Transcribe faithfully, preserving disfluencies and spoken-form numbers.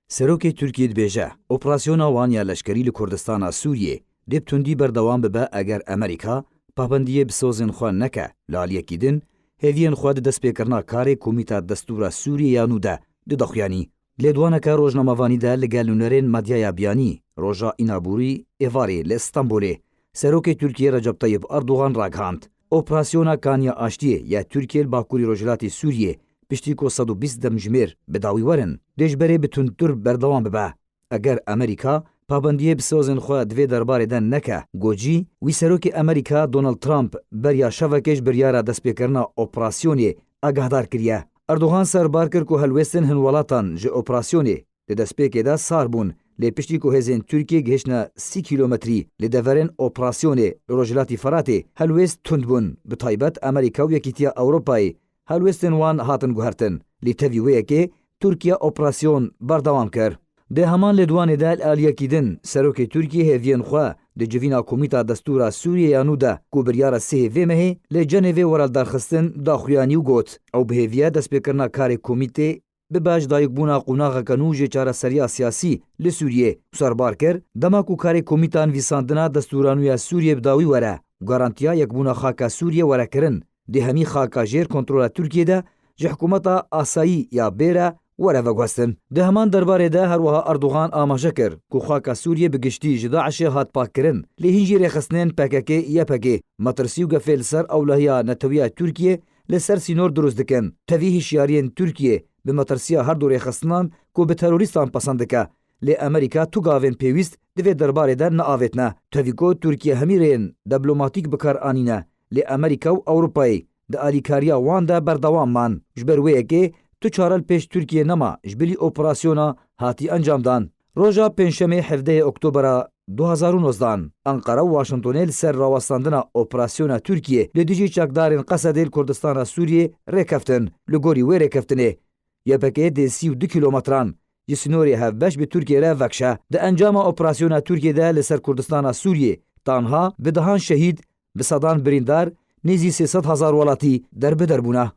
Serokê Tirkiyê dibêje, operasyona wan ya leşkerî li Kurdistana Sûriyê dê bi tundî berdewam bibe eger Amerîka pabendiyê bi sozên xwe neke. Li aliyekî din, hêviyên xwe di destpêkirina karê Komîta Destûra Sûriyê ya nû de dide xuyanî. Lêdwaneke rojnamevanî de li gel nûnerên medyaya biyanî, roja Înaborî Êvarê li Stenbolê, Serokê Tirkiyê Recep Tayyip Erdogan ragihand, operasyona Kaniya Aştiyê ya Tirkiyê li bakurî rojhilatê Sûriyê, piştî ku sed û bîst demjimêr bi dawî werin, dê ji berê bi tundtir berdewam bibe. Eger Amerîka pabendiyê bi sozên xwe di vê derbarê de neke, gocî wî Serokê Amerîka Donald Trump beriya şevekê ji biryara destpêkirina operasyonê agahdar kiriye. Erdogan serbar kir ku helwêstên hin welatan ji operasyonê di destpêkê de sar bûn, lê piştî ku hêzên Tirkiyê gihiştine sî kîlometrî li deverên operasyonê li Rojhilatî Feratê, helwêst tund bûn. Bi taybet Amerîka û Yekîtiya Ewropayê helwêstên wan hatin guhertin. Lê tevî wê yekê Tirkiye operasyon berdewam kir. Di heman lêdwanê de li aliyekî din, Serokê Tirkiyê hêviyên xwe di civîna Komîta Destûra Sûriyê ya nû de ku biryara sihê vê mehê li Cenevê were lidarxistin daxuyanî û got, ew bi hêviye destpêkirina karê komîtê bibe ji dayikbûna qonaxeke nû jê çareseriya siyasî li Sûriyê û serbar kir, dema ku karê komîta nivîsandina destûra nû ya Sûriyê bi dawî were û garantiya yekbûna xaka Sûriyê were kirin, dê hemî xaka jêr kontrola Tirkiyê de ji hikûmeta asayî ya bê re were veguhestin. Di heman derbarê de her wiha Erdogan amaje kir ku xaka Sûriyê bi giştî ji DAIŞê hat pakkirin, lê hîn jî rêxistinên P K K Y P G metirsî û gefê li ser ewlehiya netewiya Tirkiyê li ser sînor dirust dikin. Tevî hişyariyên Tirkiyê bi metirsiya her du rêxistinan ku bi terorîstan pesend dike. Lê Amerîka tu gavên pêwîst di vê derbarê de neavêtine. Tevî ku Tirkiye hemî rêyên diplomatîk bi kar anîne, lê Amerîka û Ewropayê di alîkariya wan de berdewam man. Ji ber wê yekê tu çare li pêş Tirkiyê nema ji bilî operasyona hatî encamdan. Roja Pêncşemê hevdehê Oktobera du hazar û nozdan, Anqara û Washingtonê li ser rawestandina operasyona Tirkiyê li dijî çekdarên Qesedê li Kurdistana Sûriyê rêkeftin. Li gorî wê rêkeftinê, Y P G dê sî û du kîlometran ji sînorê hevbeş bi Tirkiyê re vekişe. Di encama operasyona Tirkiyê de li ser Kurdistana Sûriyê tanha bi dehan şehîd, bi sedan birîndar, nêzî sê sed hezar welatî derbider bûne.